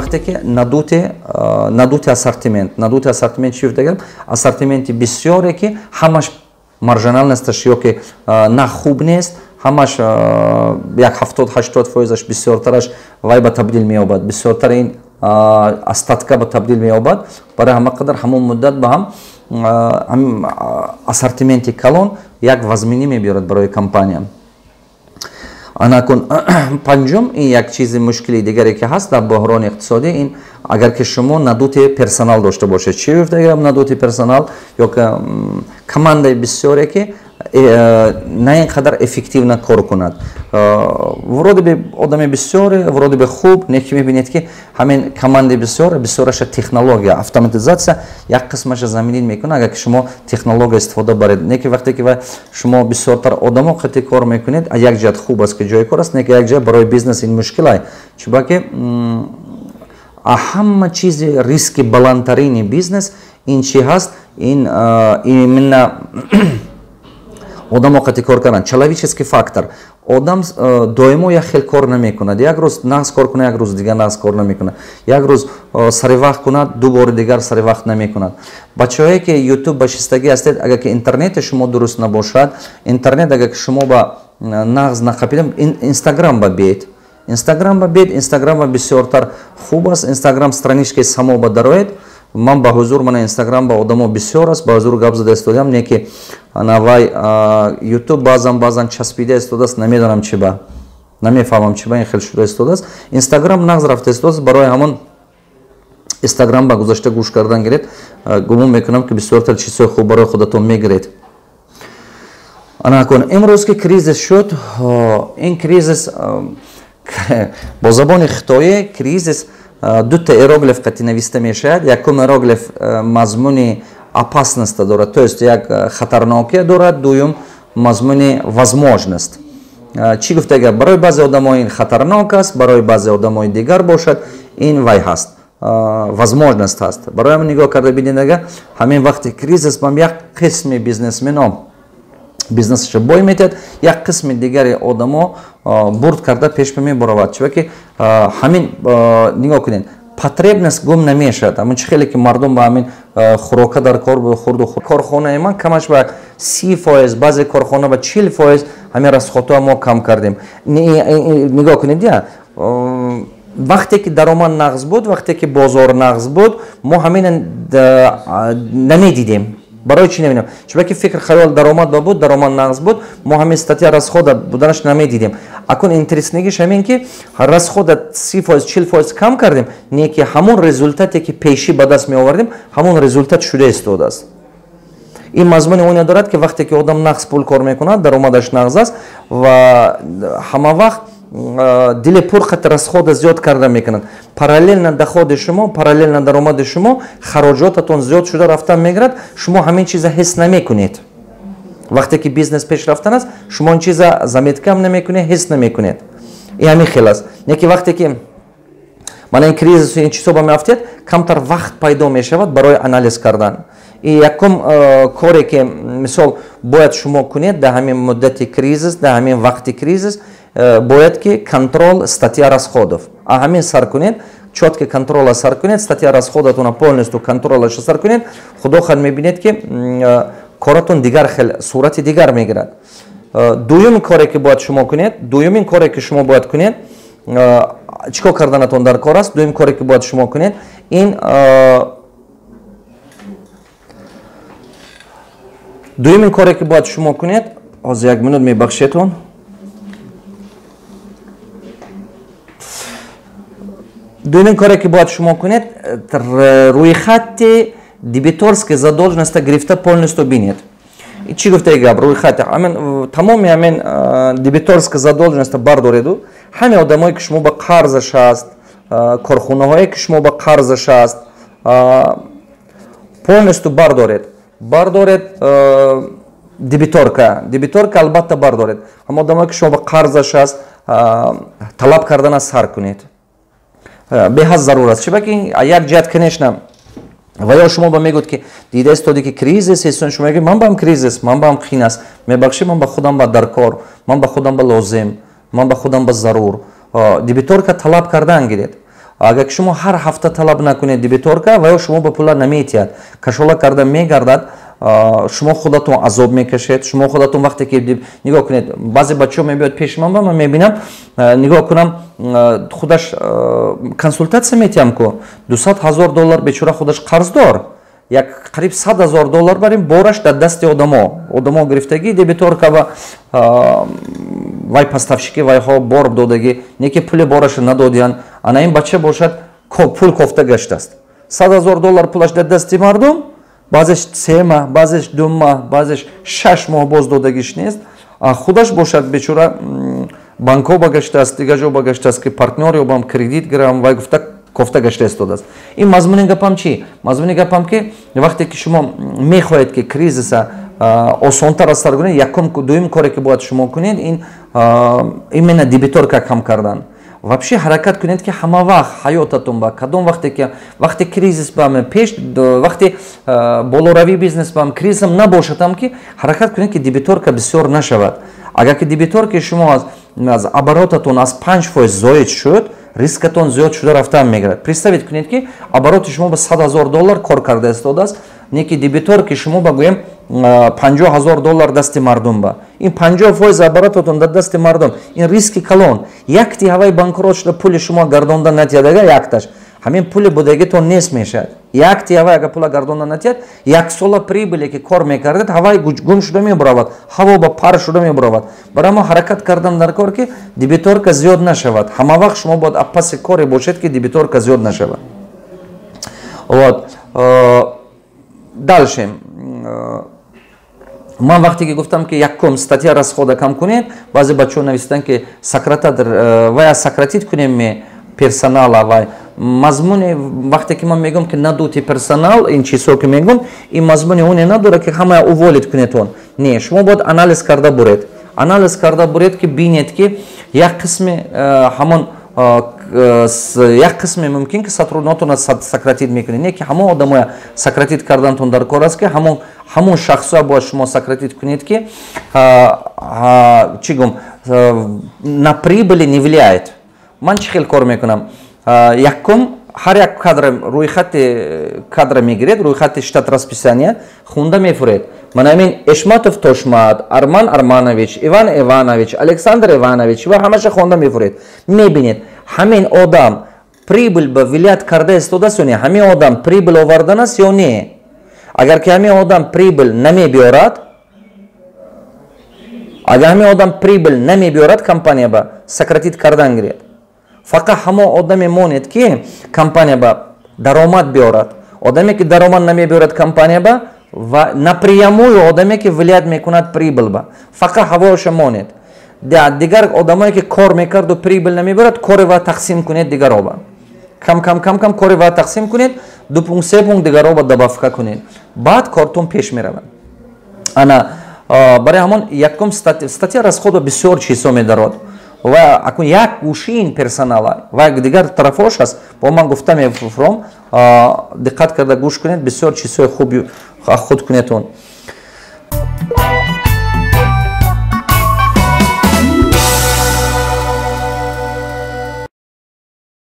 Вақте ки надути ассортимент, надути ассортимент чи гуфтагам? Ассортименти бисёре, ки ҳамаш маржинальность аш ё ки на хуб нест, ҳамаш як 70-80%-аш, бисёртараш вай ба табдил меёбад, бисёртар ин остатка ба табдил меёбад. Барои ҳама қадар ҳамон муддат ба ҳам ассортименти калон як вазминӣ мебиёрад барои компания. Анакун, панҷум, ин як чизи мушкили дигаре, ки ҳаст дар буҳрони иқтисодӣ, ин агар ки шумо надути персонал дошта бошед. Чӣ гуфтагам? Надути персонал ё командаи бисёре, ки на ин қадар эффективно кор кунад. Вроде бы одами бисёре, вроде бы хуб, не ки мебинед, ки ҳамин командаи бисёр, бисёраша технология, автоматизация як қисмаша заменить мекунад, агар ки шумо технология истифода баред. Не ки вақте ки шумо бисёртар одамо қати кор мекунед, як ҷиҳат хуб аст, ки ҷои кор аст, не ки як ҷиҳат барои бизнес ин мушкилай, чунки ҳама чизи риски баландтарини бизнес ин чи ҳаст? Ин именно одамо қати кор кардан, человеческий фактор. Одам доимо як хел кор намекунад. Як рӯз нағз кор кунад, як рӯз дигар нағз кор намекунад, як рӯз сари вақт кунад, ду бори дигар сари вақт намекунад. Бачаҳое, ки Ютуб ба шистагӣ ҳастед, агар ки интернети шумо дуруст набошад, интернет агар ки шумо ба нағз нақапида, Инстаграм ба биед, Инстаграм ба биед. Инстаграм ба бисёртар хуб аст. Инстаграм страничка и само ба дароед. Ман ба ҳузур, мана, Инстаграм ба одамо бисёр аст, ба ҳузур гап зада истодиам. Не ки ана вай Ютуб баъзан баъзан часпида истодааст, намедонам чи ба, намефаҳмам чи ба ин хел шуда истодааст. Инстаграм нағз рафта истодааст, барои ҳамон Инстаграм ба гузашта гӯш кардан гиред. Гумон мекунам, ки бисёртар чизҳои хуб барои худатон мегиред. Анакун, имрӯз ки кризис шуд, ин кризис бо забони хитоӣ кризис дута иероглиф қати нависта мешавад. Якум иероглиф мазмуни опасность а дорад, то есть як хатарнокия дорад, дуюм мазмуни возможность. Чӣ гуфта гап? Барои баъзе одамо ин хатарнок аст, барои баъзе одамои дигар бошад, ин вай ҳаст, возможность ҳаст. Барои ҳамин нигоҳ карда бинед, ага ҳамин вақти кризис ман як қисми бизнесмено бизнесашо бой метиҳад, як қисми дигари одамо бурд карда пеш мебаровад. Чунки ҳамин нигоҳ кунед, потребность гум намешавад. Ҳамин чӣ хеле ки мардум ба ҳамин хӯрока дар кор хурду корхонаи ман камаш ба 30%, баъзе корхона ба 40% ҳамин расход ҳоа мо кам кардем. Нигоҳ кунед, я вақте ки даромад нағз буд, вақте ки бозор нағз буд, мо ҳамина намедидем. Барои чӣ намедидем? Чунки фикр хаёл даромад ба буд, даромад нағз буд, мо ҳамин статья расход а буданаш намедидем. Акун интересный гиш ҳамин, ки расход а 30%, 40% кам кардем, не ки ҳамон результат е, ки пешӣ ба даст меовардем, ҳамон результат шуда истодааст. Ин мазмуни оне дорад, ки вақте ки одам нағз пул кор мекунад, даромадаш нағз аст ва ҳама вақт дили пур қати расход а зиёд карда мекунад. Параллельно доход и шумо, параллельно даромади шумо, хароҷотатон зиёд шуда рафтан мегирад. Шумо ҳамин чиза ҳис намекунед. Вақте ки бизнес пеш рафтан аст, шумо ин чиза заметка м намекунед, ҳис намекунед. Ин ҳамин хел аст. Не ки вақте ки мана ин кризису ин чизҳо ба меафтед, камтар вақт пайдо мешавад барои анализ кардан. И якум коре, ки мисол бояд шумо кунед дар ҳамин муддати кризис, дар ҳамин вақти кризис, бояд ки контроль статья расходов а ҳамин сар кунед, чётко контроль а сар кунед, статья расход атона полностью контроль аша сар кунед. Худо хоҳад, мебинед, ки коратон дигар хел сурати дигар мегирад. Дуюм коре, ки бояд шумо кунед, дуюмин коре, ки шумо бояд кунед, чӣ кор карданатон дар кор аст? Дуюм коре, ки бояд шумо кунед, ин дуюмин коре, ки бояд шумо кунед, ҳозир, як минут, мебахшедтон. Дуюмин коре, ки бояд шумо кунед, рӯйхати дебиторской задолженность а гирифта полностью бинед. Чӣ гуфтаи гап? Рӯйхати ҳамин тамоми ҳамин дебиторская задолженность а бардореду, ҳаме одамое, ки шумо ба қарзаш аст, корхонаҳое, ки шумо ба қарзаш аст, полностью бардоред, бардоред дебиторка, дебиторка албатта бардоред. Ҳама одамое, ки шумо ба қарзаш аст, талаб кардана сар кунед, беҳад зарур аст. Чиба ки як ҷиҳат, конечно, ва ё шумо ба мегӯд, ки дида истоди, ки кризис ҳесон, шумо мегӯед: «Ман баам кризис, ман баам қин аст, мебахшӣ, ман ба худам ба даркор, ман ба худам ба лозим, ман ба худам ба зарур». Дебиторка талаб кардан гиред. Агар ки шумо ҳар ҳафта талаб накунед дебиторка, ва ё шумо ба пула наметиҳад, кашола карда мегардад. Шумо худатон азоб мекашед. Шумо худатон вақте ки, нигоҳ кунед, баъзе бачаҳо мебиёд пеши ман, ба ман мебинам, нигоҳ кунам, худаш консултатсия метиҳам ку, 200 000 доллар бечора худаш қарздор, як қариб 100 000 доллар барим бораш дар дасти одамо, одамо гирифтагӣ дебиторка ва вай поставщики, вайҳо бор додагӣ, не ки пули бораша надодиянд. Ана ин бача бошад, пул кофта гаштааст, 100 000 доллар пулаш дар дасти мардум, баъзеш 3 маҳ, баъзеш 2 маҳ, баъзеш 6 моҳ боз додагиш нест. Худаш бошад, бечора, банкҳо ба гаштааст, дигар ҷо ба гаштааст, ки партнёр ёбам, кредит гирам, вай гуфта кофта гашта истодааст. Ин мазмуни гапам чӣ? Мазмуни гапам ки вақте ки шумо мехоҳед, ки кризиса осонтар аз сар кунед, якум, дуюм коре ки бояд шумо кунед, ин именно дебиторка кам кардан. Вообще ҳаракат кунед, ки ҳама вақт ҳаётатон ба кадом вақте ки вақте кризис бам, пеш вақте болоравии бизнес бам, кризисам набошадам, ки ҳаракат кунед, ки дебиторка бисёр нашавад. Агар ки дебиторки шумо аз оборотатон аз 5% зоид шуд, рискатон зиёд шуда рафтан мегирад. Представить кунед, ки обороти шумо ба 100 000 доллар кор карда истодааст, не ки дебиторки шумо ба, гӯем, 50 000 доллар дасти мардум ба. Ин 50% оборотатон дар дасти мардум, ин риски калон. Якти ҳавай банкрот шуда, пули шумо гардонда натиҳад, якташ ҳамин пули будагитон нест мешавад. Якти ҳавай агар пула гардонда натиҳад, як сола прибыле ки кор мекардед, ҳавай гум шуда мебуравад, ҳаво ба пар шуда мебуравад. Барои мо ҳаракат кардан дар кор, ки дебиторка зиёд нашавад. Ҳама вақт шумо бояд апаси коре бошед, ки дебиторка зиёд нашавад. Вот дальше. Ман вақте ки гуфтам, ки якум статья расхода кам кунед, баъзе бачаҳо нависиданд, ки сократать вая, сократить кунем ме персонала. Вай мазмуни вақте ки ман мегӯям, ки надути персонал, ин чизҳо ки мегӯм, ин мазмуни оне надорад, ки ҳамая уволить кунедон. Не, шумо бояд анализ карда буред, анализ карда буред, ки бинед, ки як қисми ҳамон як қисме мумкин ки сотрудникотона сократить мекунед, не ки ҳамон одамоя сократить кардантон дар кор аст, ки ҳамон шахсоя бояд шумо сократить кунед, ки, чӣ гум, на прибыли не влияет. Ман чӣ хел кор мекунам? Якум, ҳар як кадра, рӯйхати кадра мегиред, рӯйхати штат расписания хунда мефуред. Мана ҳамин Эшматов Тошмат, Арман Арманович, Иван Иванович, Александр Иванович ва ҳамаша хонда мефуред. Мебинед, ҳамин одам прибыль ба влиять карда истодааст ё не, ҳамин одам прибыль овардан аст ё не. Агар ки ҳамин одам прибыль намебиёрад, агар ҳамин одам прибыль намебиёрад, компания ба сократить кардан гиред. Фақат ҳамон одаме монед, ки компания ба даромад биёрад. Одаме ки даромад намебиёрад компания ба ва напрямую, одаме ки влиять мекунад прибыль ба, фақат ҳавоша монед. Дигар одамое ки кор мекарду прибыль намебиёрад, кори ва тақсим кунед дигароба. Кам кам кам кам кори ва тақсим кунед, ду пункт, се пункт дигароба добавка кунед, баъд кортон пеш меравад. Ана барои ҳамон якум статья расхода бисёр чизҳо медарод ва акун як гӯши ин персонала ва дигар тарафош аст, бо ман гуфта мефуром. Диққат карда гӯш кунед, бисёр чизҳои хуби худ кунедон.